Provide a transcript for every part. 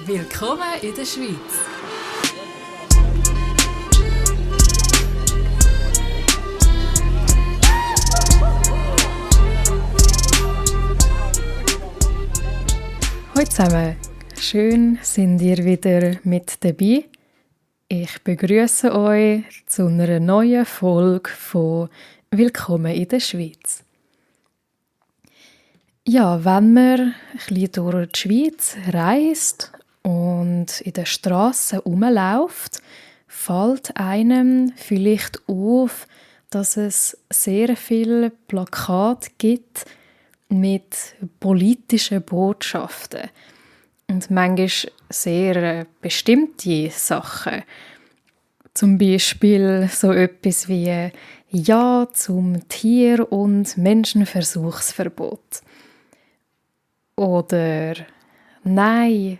Willkommen in der Schweiz. Hallo zusammen, schön sind ihr wieder mit dabei. Ich begrüße euch zu einer neuen Folge von Willkommen in der Schweiz. Ja, wenn man ein bisschen durch die Schweiz reist und in den Strassen rumläuft, fällt einem vielleicht auf, dass es sehr viele Plakate gibt mit politischen Botschaften und manchmal sehr bestimmte Sachen. Zum Beispiel so etwas wie Ja zum Tier- und Menschenversuchsverbot oder Nein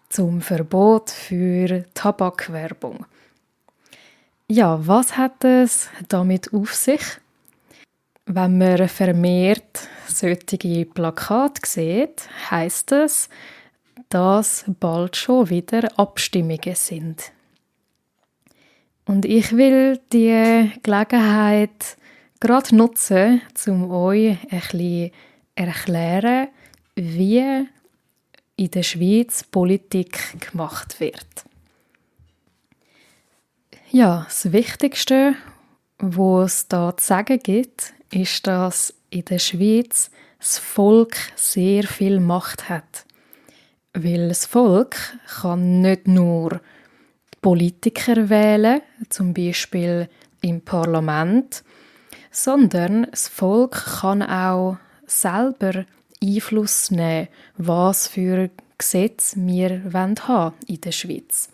zum Verbot für Tabakwerbung. Ja, was hat es damit auf sich? Wenn man vermehrt solche Plakate sieht, heisst es, dass bald schon wieder Abstimmungen sind. Und ich will die Gelegenheit gerade nutzen, um euch ein bisschen erklären, wie in der Schweiz Politik gemacht wird. Ja, das Wichtigste, was es da zu sagen gibt, ist, dass in der Schweiz das Volk sehr viel Macht hat. Weil das Volk kann nicht nur Politiker wählen, zum Beispiel im Parlament, sondern das Volk kann auch selber Einfluss nehmen, was für Gesetze wir haben in der Schweiz.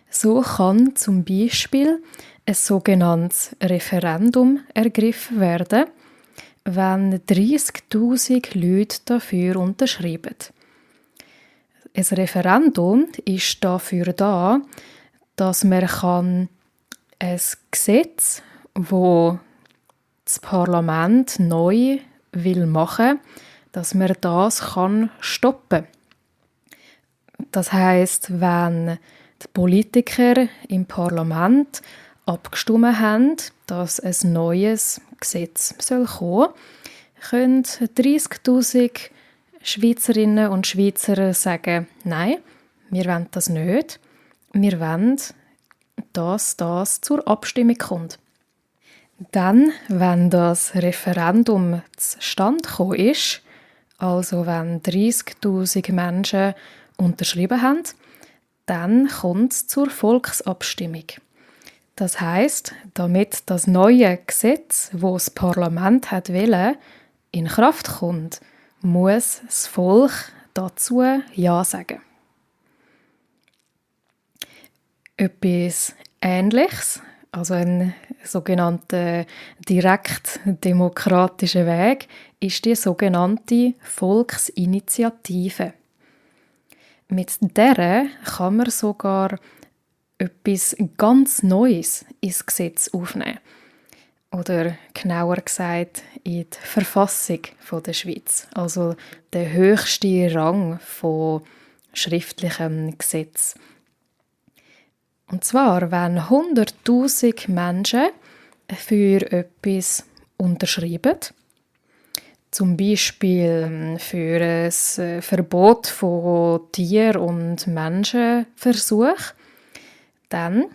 So kann zum Beispiel ein sogenanntes Referendum ergriffen werden, wenn 30'000 Leute dafür unterschreiben. Ein Referendum ist dafür da, dass man ein Gesetz, das das Parlament neu machen will, dass man das stoppen kann. Das heisst, wenn die Politiker im Parlament abgestimmt haben, dass ein neues Gesetz kommen soll, können 30'000 Schweizerinnen und Schweizer sagen, nein, wir wollen das nicht. Wir wollen, dass das zur Abstimmung kommt. Dann, wenn das Referendum zustande gekommen ist, also wenn 30'000 Menschen unterschrieben haben, dann kommt es zur Volksabstimmung. Das heisst, damit das neue Gesetz, das das Parlament wollte, in Kraft kommt, muss das Volk dazu Ja sagen. Etwas Ähnliches, also ein sogenannter direktdemokratischer Weg, ist die sogenannte Volksinitiative. Mit der kann man sogar etwas ganz Neues ins Gesetz aufnehmen. Oder genauer gesagt in die Verfassung der Schweiz, also der höchste Rang von schriftlichem Gesetz. Und zwar, wenn 100'000 Menschen für etwas unterschreiben, zum Beispiel für ein Verbot von Tier- und Menschenversuch, dann,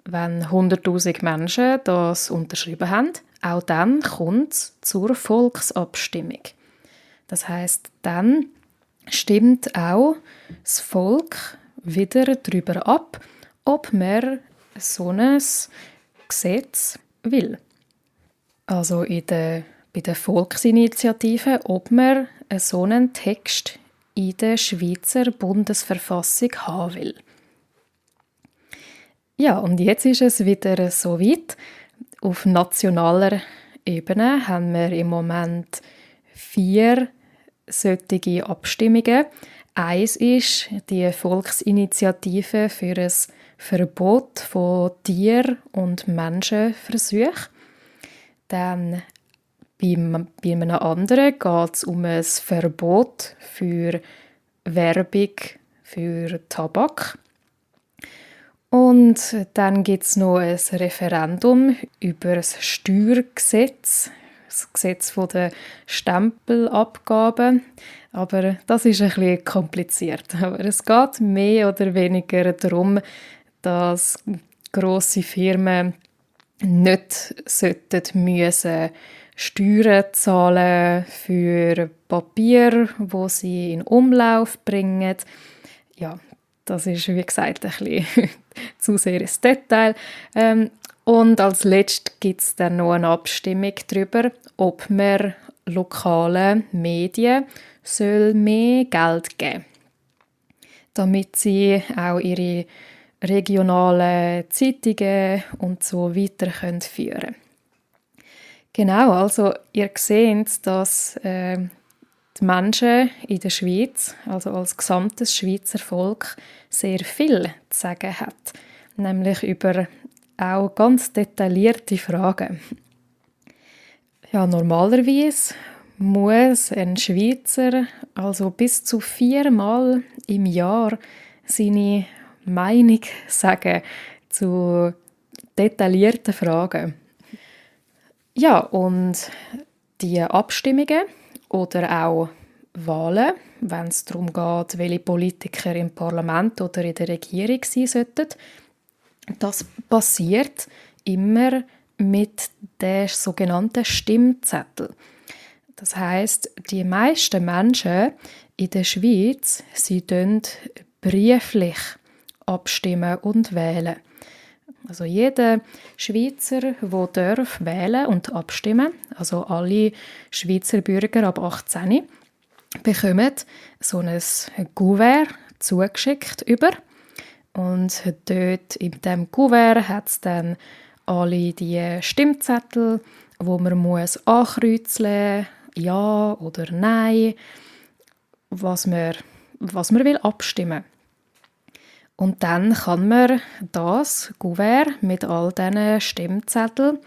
wenn 100'000 Menschen das unterschrieben haben, auch dann kommt es zur Volksabstimmung. Das heisst, dann stimmt auch das Volk wieder darüber ab, ob man so ein Gesetz will. Also bei der Volksinitiative, ob man so einen Text in der Schweizer Bundesverfassung haben will. Ja, und jetzt ist es wieder so weit. Auf nationaler Ebene haben wir im Moment 4 solche Abstimmungen. Eins ist die Volksinitiative für ein Verbot von Tier- und Menschenversuchen. Dann bei einem anderen geht es um ein Verbot für Werbung für Tabak. Und dann gibt es noch ein Referendum über das Steuergesetz, das Gesetz der Stempelabgaben. Aber das ist ein bisschen kompliziert. Aber es geht mehr oder weniger darum, dass grosse Firmen nicht müssen Steuern zahlen für Papier, wo sie in Umlauf bringen. Ja, das ist, wie gesagt, ein bisschen zu sehr ins Detail. Und als letztes gibt es dann noch eine Abstimmung darüber, ob man lokalen Medien mehr Geld geben soll, damit sie auch ihre regionalen Zeitungen und so weiter führen können. Genau, also ihr seht, dass die Menschen in der Schweiz, also als gesamtes Schweizer Volk, sehr viel zu sagen hat, nämlich über auch ganz detaillierte Fragen. Ja, normalerweise muss ein Schweizer also bis zu 4-mal im Jahr seine Meinung sagen zu detaillierten Fragen. Ja, und die Abstimmungen oder auch Wahlen, wenn es darum geht, welche Politiker im Parlament oder in der Regierung sein sollten, das passiert immer mit den sogenannten Stimmzettel. Das heisst, die meisten Menschen in der Schweiz, sie brieflich abstimmen und wählen. Also jeder Schweizer, der wählen und abstimmen, also alle Schweizer Bürger ab 18, bekommen so ein Kuvert zugeschickt über. Und dort in diesem Kuvert hat es dann alle die Stimmzettel, wo man muss ankreuzeln, ja oder nein, was man will abstimmen. Und dann kann man das Kuvert mit all diesen Stimmzetteln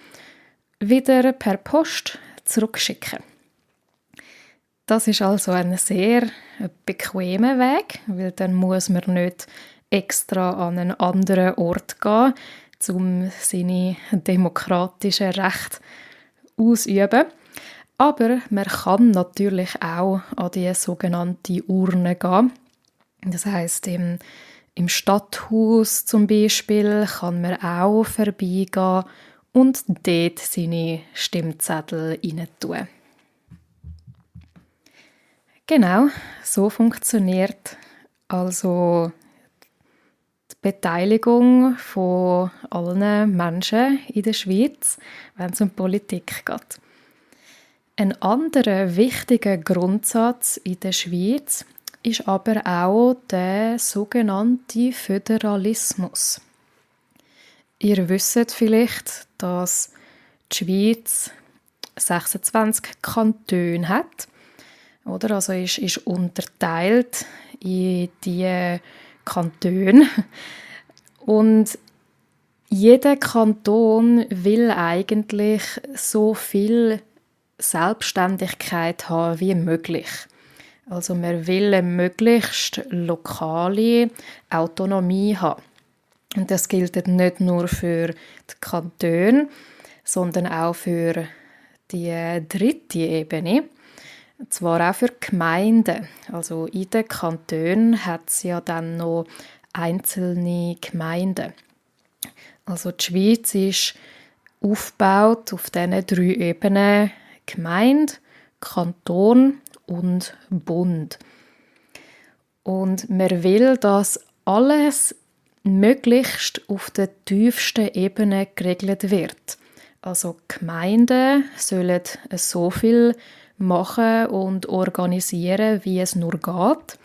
wieder per Post zurückschicken. Das ist also ein sehr bequemer Weg, weil dann muss man nicht extra an einen anderen Ort gehen, um seine demokratischen Rechte auszuüben. Aber man kann natürlich auch an die sogenannte Urne gehen. Das heisst, im Stadthaus zum Beispiel kann man auch vorbeigehen und dort seine Stimmzettel rein tun. Genau, so funktioniert also die Beteiligung von allen Menschen in der Schweiz, wenn es um Politik geht. Ein anderer wichtiger Grundsatz in der Schweiz ist aber auch der sogenannte Föderalismus. Ihr wisst vielleicht, dass die Schweiz 26 Kantone hat, oder? Also ist unterteilt in die Kantone. Und jeder Kanton will eigentlich so viel Selbstständigkeit haben wie möglich. Also man will eine möglichst lokale Autonomie haben. Und das gilt nicht nur für die Kantone, sondern auch für die dritte Ebene. Und zwar auch für die Gemeinden. Also in den Kantonen hat es ja dann noch einzelne Gemeinden. Also die Schweiz ist aufgebaut auf diesen 3 Ebenen: Gemeinde, Kanton und Bund. Und man will, dass alles möglichst auf der tiefsten Ebene geregelt wird. Also die Gemeinden sollen so viel machen und organisieren, wie es nur geht,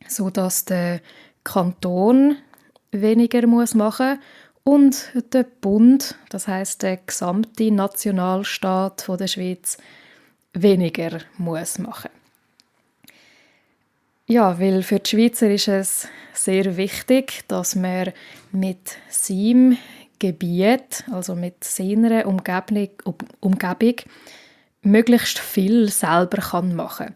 sodass der Kanton weniger machen muss und der Bund, das heisst der gesamte Nationalstaat der Schweiz, weniger muss machen. Ja, weil für die Schweizer ist es sehr wichtig, dass man mit seinem Gebiet, also mit seiner Umgebung möglichst viel selber machen kann.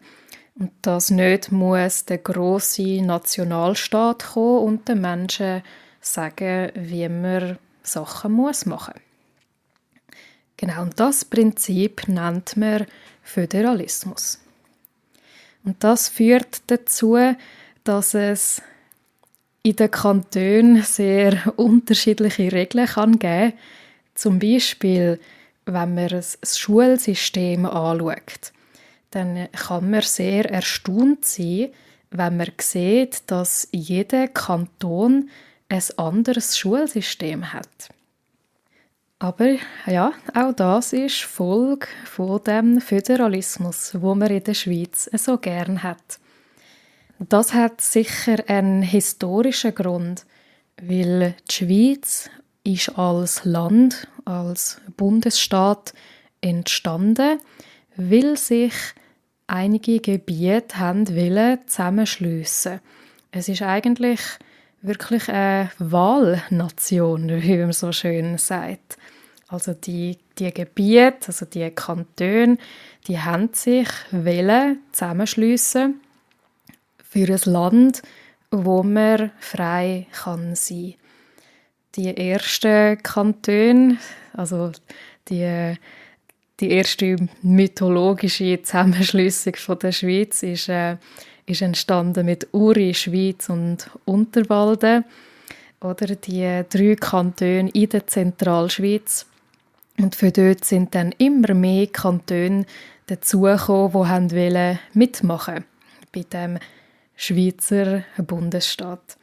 Und dass nicht muss der grosse Nationalstaat kommen und den Menschen sagen, wie man Sachen machen muss. Genau, und das Prinzip nennt man Föderalismus. Und das führt dazu, dass es in den Kantonen sehr unterschiedliche Regeln geben kann. Zum Beispiel, wenn man das Schulsystem anschaut, dann kann man sehr erstaunt sein, wenn man sieht, dass jeder Kanton ein anderes Schulsystem hat. Aber ja, auch das ist Folge von dem Föderalismus, wo man in der Schweiz so gern hat. Das hat sicher einen historischen Grund, weil die Schweiz ist als Land, als Bundesstaat entstanden, weil sich einige Gebiete zusammenschliessen. Es ist eigentlich wirklich eine Wahlnation, wie man so schön sagt. Also die Gebiete, also die Kantone, die haben sich zusammenschliessen für ein Land, wo man frei kann sein. Die ersten Kantone, also die erste mythologische Zusammenschließung von der Schweiz ist entstanden mit Uri, Schwyz und Unterwalden. Oder die 3 Kantone in der Zentralschweiz. Und für dort sind dann immer mehr Kantone dazugekommen, die mitmachen bei dem Schweizer Bundesstaat.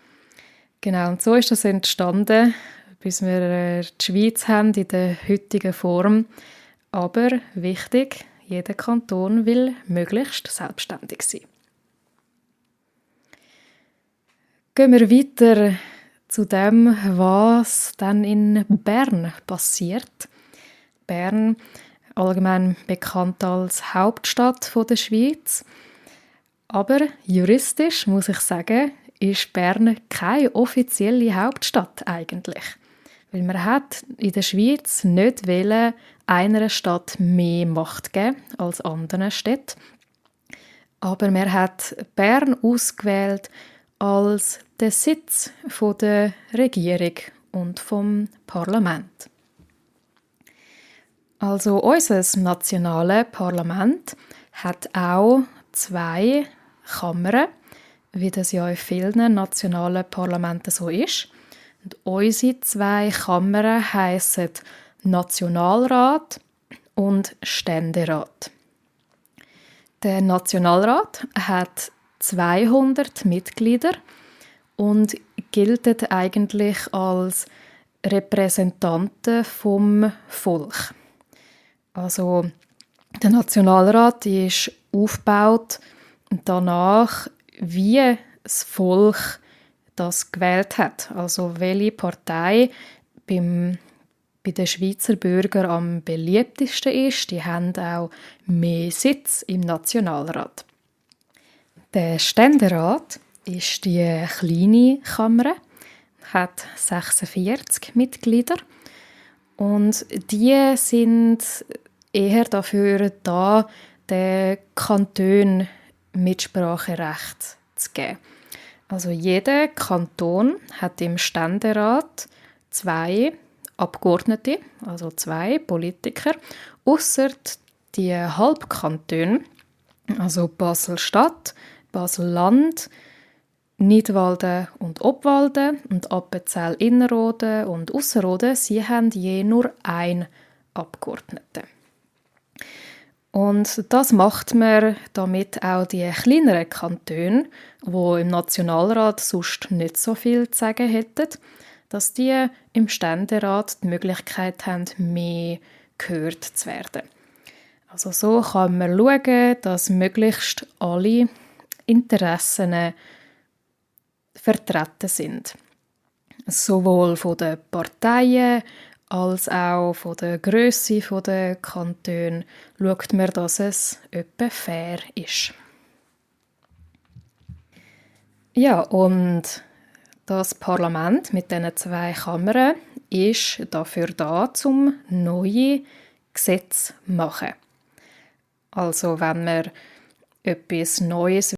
Genau, und so ist das entstanden, bis wir die Schweiz haben in der heutigen Form. Aber wichtig, jeder Kanton will möglichst selbstständig sein. Gehen wir weiter zu dem, was dann in Bern passiert. Bern, allgemein bekannt als Hauptstadt der Schweiz. Aber juristisch, muss ich sagen, ist Bern keine offizielle Hauptstadt eigentlich. Weil man hat in der Schweiz nicht einer Stadt mehr Macht geben als anderen Städten. Aber man hat Bern ausgewählt als der Sitz der Regierung und vom Parlament. Also unser nationales Parlament hat auch 2 Kammern, wie das ja in vielen nationalen Parlamenten so ist. Und unsere 2 Kammern heissen Nationalrat und Ständerat. Der Nationalrat hat 200 Mitglieder und gilt eigentlich als Repräsentanten vom Volk. Also der Nationalrat ist aufgebaut danach, wie das Volk das gewählt hat. Also welche Partei bei den Schweizer Bürgern am beliebtesten ist, die haben auch mehr Sitz im Nationalrat. Der Ständerat ist die kleine Kammer, hat 46 Mitglieder und die sind eher dafür da, den Kantonen Mitspracherecht zu geben. Also jeder Kanton hat im Ständerat 2 Abgeordnete, also 2 Politiker, ausser die Halbkantone, also Basel-Stadt, Basel-Land, Nidwalden und Obwalden und Appenzell-Innerrhoden und Ausserrhoden, sie haben je nur 1 Abgeordneten. Und das macht man, damit auch die kleineren Kantone, die im Nationalrat sonst nicht so viel zu sagen hätten, dass die im Ständerat die Möglichkeit haben, mehr gehört zu werden. Also so kann man schauen, dass möglichst alle Interessen vertreten sind. Sowohl von den Parteien als auch von der Grösse der Kantone schaut man, dass es etwa fair ist. Ja, und das Parlament mit diesen 2 Kammern ist dafür da, um neue Gesetze zu machen. Also wenn man etwas Neues